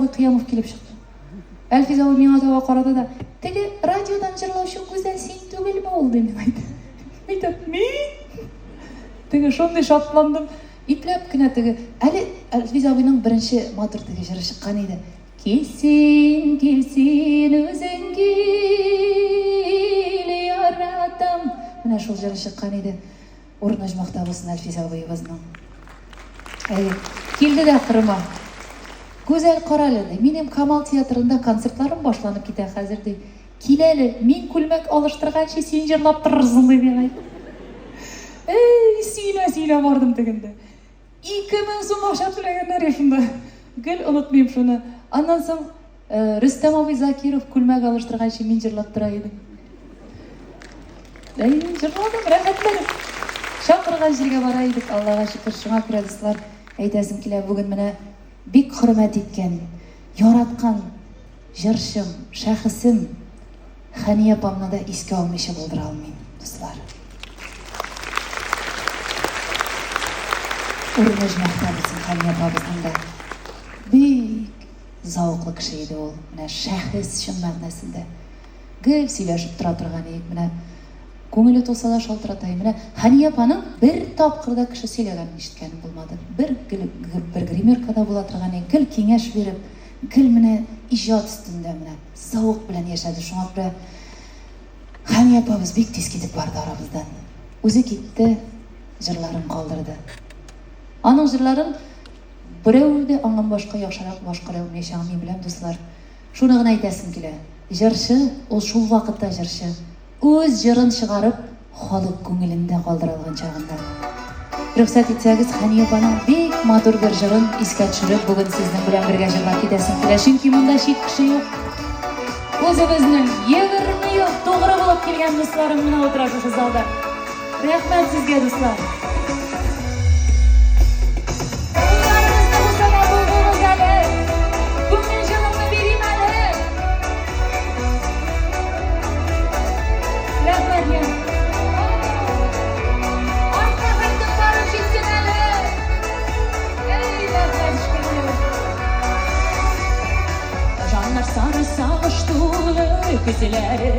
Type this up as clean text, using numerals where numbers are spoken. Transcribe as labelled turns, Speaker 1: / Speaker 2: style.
Speaker 1: абый Кыямов килеп чыкты. Әлфиз абый миңа таба карады да, теге радиодан җырлаучы Гүзәл син түгелме ул, ди миңа әйтә. Әйтәм, мин? Теге шундый шатландым. Ипләп кенә теге, әле Әлфиз абыйның беренче матур теге җыры чыккан иде. Кил син, кил син, үзең кил, яратам. Менә шул җыры чыккан иде. Урыны оҗмахта булсын Әлфиз абыебызның. Әйе, килде дә кырыма. Гүзәл, карале, ди, минем Камал театрында концертларым башланып китә хәзер, ди. Кил әле, мин күлмәк алыштырганчы син җырлап торырсың, ди миңа. Эй, сөенә-сөенә бардым тегендә. 2000 сум акча түләгәннәр шунда. Гел онытмыйм шуны. Аннан соң Рөстәм абый Закиров күлмәк алыштырганчы мин җырлап тора идем. Әй, җырладым, рәхәтләнеп. Чакырган җиргә бара идек, Аллага шөкер. Шуңа күрә, дуслар, әйтәсем килә, бүген менә бик хөрмәт иткән, яраткан җырчым, шәхесем Хәния апамны да искә алмыйча булдыра алмыйм, дуслар. Урыны оҗмахта булсын Хәния апабызның да. Бик зәвыклы кеше иде ул. Менә шәхес чын мәгънәсендә. Гел сөйләшеп тора торган идек. Менә күңеле тулса да шалтырата. Менә Хәния апаның бер тапкыр да кеше сөйләгәнен ишеткәнем булмады. Бер гел бер гримеркада була торган идек. Гел киңәш биреп, гел менә иҗат өстендә менә зәвык белән яшәде. Шуңа күрә Хәния апабыз бик тиз китеп барды арабыздан. Үзе китте, җырларын калдырды. Аның җырларын берәү дә аңнан башка яхшырак башкара алмаячагын мин беләм, дуслар. Шуны гына әйтәсем килә. Җырчы, ул шул вакытта җырчы. Үз җырын чыгарып, халык күңелендә калдыра алган чагында. Рөхсәт итсәгез, Хәния апаның бик матур бер җырын искә төшереп, бүген сезнең белән бергә җырлап китәсем килә. Чөнки монда чит кеше юк. Үзебезнең 20 ел тугры булып килгән дусларым менә утыра шушы залда. Рәхмәт сезгә, дуслар. Кулларыгызны булса да болгыгыз әле. Күңел җылымны бирим әле. Рәхмәт, я. Артка хәтле барып җитсен әле. Эй, рәхмәт, эшкәннәр.
Speaker 2: Жаннар сары сагыш тулы, күзләре.